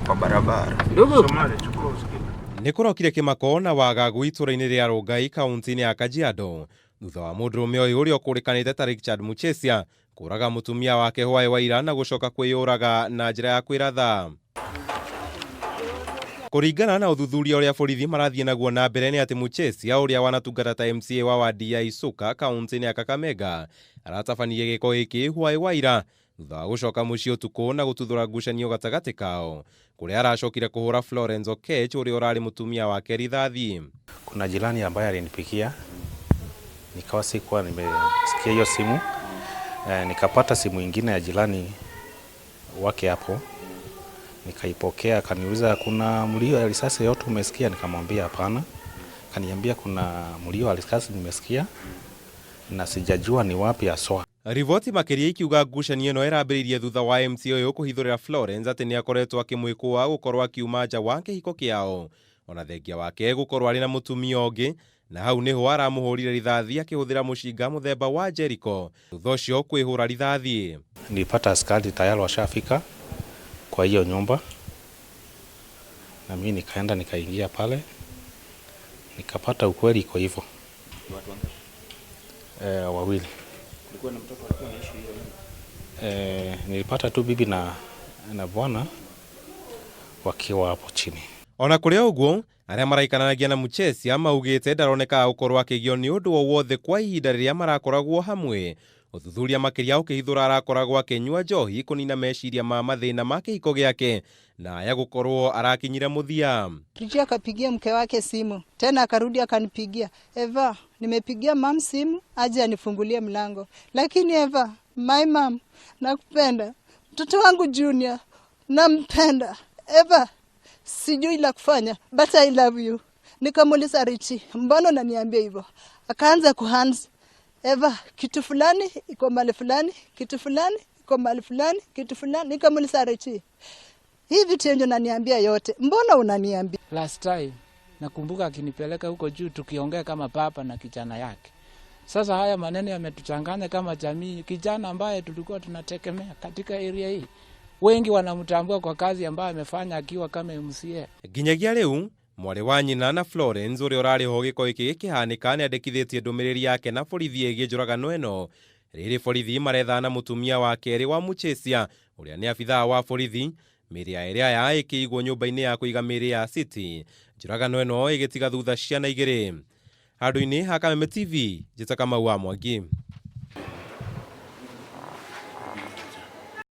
Kwa barabara. Nĩ kũrokire kĩmako na wagagu itũra-inĩ rĩa Rongai, kaunti-inĩ ya Kajiado, thutha wa mũndũrũme ũyũ ũrĩa ũkũrĩkanĩte ta Richard Muchesia kũraga mũtumia wake hwaĩ wa ira na gũcoka kwĩyũraga na njĩra ya kwĩratha. Kũringana na ũthuthuria ũrĩa borithi marathiĩ naguo na mbere nĩ atĩ Muchesia, ũrĩa wanatungata ta MCA wa wadi ya Isuka kaunti-inĩ ya Kakamega, aratabanirie gĩko gĩkĩ hwaĩ wa ira thutha wa gũcoka mũciĩ ũtukũ na gũtuthũra ngucanio gatagatĩ kao, kũrĩa aracokire kũhũra Florence Okech, ũrĩa ũrarĩ mũtumia wake, rithathi. Kuna jirani ambaye alinipigia, nikawa sikuwa nimesikia hiyo simu. Nikapata simu ingine ya jirani wake hapo, nikaipokea. Akaniuliza, "Kuna mlio ya risasi yote umesikia?" Nikamwambia, "Hapana." Akaniambia, "Kuna mlio wa risasi nimesikia na sijajua ni wapi haswa." Riboti makĩria ikiuga ngucanio ĩno ĩrambĩrĩirie thutha wa MC ũyũ kũhithũrĩra Florence atĩ nĩ akoretwo akĩmwĩkũa gũkorwo akiuma nja wa kĩhiko kĩao, ona thengia wake gũkorwo arĩ na mũtumia ũngĩ, na hau nĩho aramũhũrire rithathi akĩhũthĩra mũcinga mũthemba wa Jericho, thutha ũcio kwĩhũra rithathi. Nilipata askari tayari washafika kwa hiyo nyumba, na mimi nikaenda nikaingia pale, nikapata ukweli iko hivyo. Wawili. Nilipata tu bibi na bwana wakiwa hapo chini. Ona kũrĩ ũguo, arĩa maraikaranagia na Muchesia maugĩte ndaronekaga gũkorwo akĩgio nĩ ũndũ o wothe kwa ihinda rĩrĩa marakoragwo hamwe. Ũthuthuria makĩria ũkĩhithũra arakoragwo akĩnyua njohi kũnina meciria ma mathĩna ma kĩhiko gĩake na aya gũkorwo arakinyire mũthia. Richie akapigia mke wake simu tena, akarudi akanipigia, "Eva, nimepigia mum simu aje anifungulie mlango, lakini Eva, my mom, nakupenda, mtoto wangu Junior nampenda, Eva, sijui la kufanya, but I love you." Nikamuuliza, "Richi, mbona unaniambia hivyo?" Akaanza kuhands, "Eva, kitu fulani iko mahali fulani, kitu fulani iko mahali fulani, kitu fulani." Nikamuuliza, "Richi, hii vitu yenye unaniambia yote, mbona unaniambia?" Last time nakumbuka akinipeleka huko juu tukiongea kama baba na kijana yake. Sasa haya maneno yametuchanganya kama jamii. Kijana ambaye tulikuwa tunategemea katika area hii, wengi wanamtambua kwa kazi ambayo amefanya akiwa kama MCA. Nginyagia rĩu mwarĩ wa nyina na Florence, ũrĩa ũrarĩ ho gĩko gĩkĩ gĩkĩhanĩka, nĩandĩkithĩtie ndũmĩrĩri yake na borithi ĩgiĩ njũragano ĩno. Rĩrĩ borithi marethana na mũtumia wa kerĩ wa Muchesia, ũrĩa nĩ abithaa wa borithi. Mĩĩrĩ ya erĩ aya ĩkĩigwo nyũmba-inĩ ya kũiga mĩĩrĩ ya City, njũragano ĩno ĩgĩtiga thutha ciana igĩrĩ. Handũ-inĩ ha Kameme TV, njĩta Kamau wa Mwangi.